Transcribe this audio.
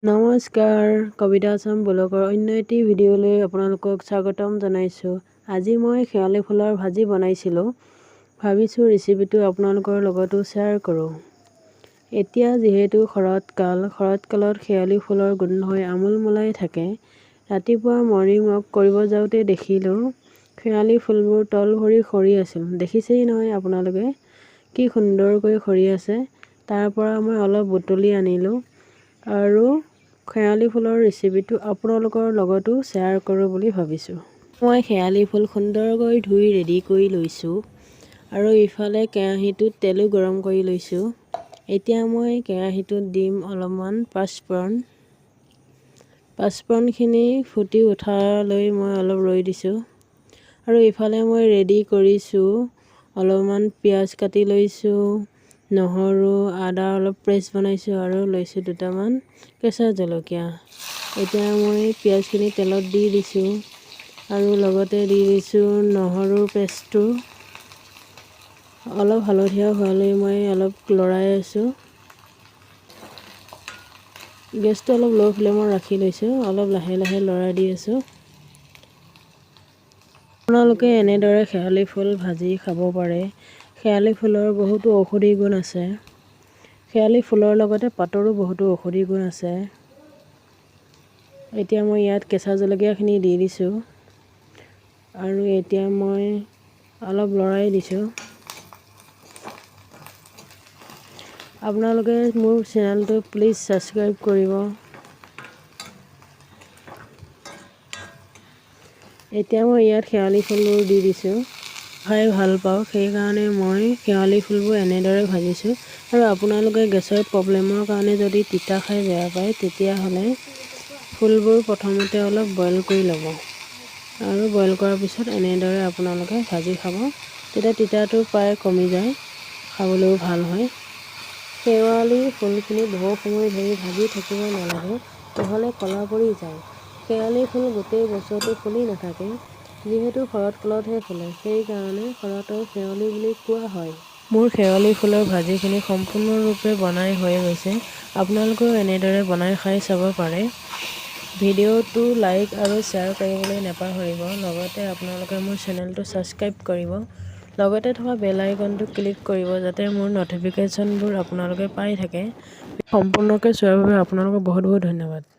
নমস্কাৰ, কবিতা আছাম ব্লগৰ অন্য এটি ভিডিঅ'লৈ আপোনালোকক স্বাগতম জনাইছোঁ। আজি মই শেৱালি ফুলৰ ভাজি বনাইছিলোঁ, ভাবিছোঁ ৰেচিপিটো আপোনালোকৰ লগতো শ্বেয়াৰ কৰোঁ। এতিয়া যিহেতু শৰৎকাল, শৰৎকালত শেৱালি ফুলৰ গোন্ধই আমোলমোলাই থাকে। ৰাতিপুৱা মৰ্ণিং ৱাক কৰিব যাওঁতে দেখিলোঁ শেৱালি ফুলবোৰ তল ভৰি সৰি আছিল। দেখিছেই নহয় আপোনালোকে, কি সুন্দৰকৈ সৰি আছে। তাৰ পৰা মই অলপ বুটলি আনিলোঁ আৰু শেৱালি ফুলৰ ৰেচিপিটো আপোনালোকৰ লগতো শ্বেয়াৰ কৰোঁ বুলি ভাবিছোঁ। মই শেৱালি ফুল সুন্দৰকৈ ধুই ৰেডি কৰি লৈছোঁ আৰু ইফালে কেৰাহীটোত তেলো গৰম কৰি লৈছোঁ। এতিয়া মই কেৰাহীটোত দিম অলপমান পাঁচফোৰণ। পাঁচফোৰণখিনি ফুটি উঠালৈ মই অলপ ৰৈ দিছোঁ। আৰু ইফালে মই ৰেডি কৰিছোঁ অলপমান পিঁয়াজ কাটি লৈছোঁ, নহৰু আদা অলপ পেষ্ট বনাইছোঁ আৰু লৈছোঁ দুটামান কেঁচা জলকীয়া। এতিয়া মই পিঁয়াজখিনি তেলত দি দিছোঁ আৰু লগতে দি দিছোঁ নহৰুৰ পেষ্টটো। অলপ হালধীয়া হোৱালৈ মই অলপ লৰাই আছোঁ। গেছটো অলপ ল' ফ্লেমত ৰাখি লৈছোঁ, অলপ লাহে লাহে লৰাই দি আছোঁ। আপোনালোকে এনেদৰে শেৱালি ফুল ভাজি খাব পাৰে। শেৱালি ফুলৰ বহুতো ঔষধি গুণ আছে। শেৱালি ফুলৰ লগতে পাতৰো বহুতো ঔষধি গুণ আছে। এতিয়া মই ইয়াত কেঁচা জলকীয়াখিনি দি দিছোঁ আৰু এতিয়া মই অলপ লৰাই দিছোঁ। আপোনালোকে মোৰ চেনেলটো প্লিজ ছাবস্ক্ৰাইব কৰিব। এতিয়া মই ইয়াত শেৱালি ফুলবোৰ দি দিছোঁ। খাই ভাল পাওঁ, সেইকাৰণে মই শেৱালি ফুলবোৰ এনেদৰে ভাজিছোঁ। আৰু আপোনালোকে গেছৰ প্ৰব্লেমৰ কাৰণে যদি তিতা খাই বেয়া পায়, তেতিয়াহ'লে ফুলবোৰ প্ৰথমতে অলপ বইল কৰি ল'ব আৰু বইল কৰাৰ পিছত এনেদৰে আপোনালোকে ভাজি খাব। তেতিয়া তিতাটো প্ৰায় কমি যায়, খাবলৈও ভাল হয়। শেৱালি ফুলখিনি বহু সময় ধৰি ভাজি থাকিব নালাগে, নহ'লে ক'লা পৰি যায়। শেৱালি ফুল গোটেই বছৰটো ফুলি নাথাকে, যিহেতু শৰৎকালতহে ফুলে, সেইকাৰণে শৰতৰ শেৱালি বুলি কোৱা হয়। মোৰ শেৱালি ফুলৰ ভাজিখিনি সম্পূৰ্ণৰূপে বনাই হৈ গৈছে। আপোনালোকেও এনেদৰে বনাই খাই চাব পাৰে। ভিডিঅ'টো লাইক আৰু শ্বেয়াৰ কৰিবলৈ নাপাহৰিব। লগতে আপোনালোকে মোৰ চেনেলটো ছাবস্ক্ৰাইব কৰিব, লগতে থকা বেল আইকনটো ক্লিক কৰিব, যাতে মোৰ ন'টিফিকেশ্যনবোৰ আপোনালোকে পাই থাকে। সম্পূৰ্ণকৈ চোৱাৰ বাবে আপোনালোকক বহুত বহুত ধন্যবাদ।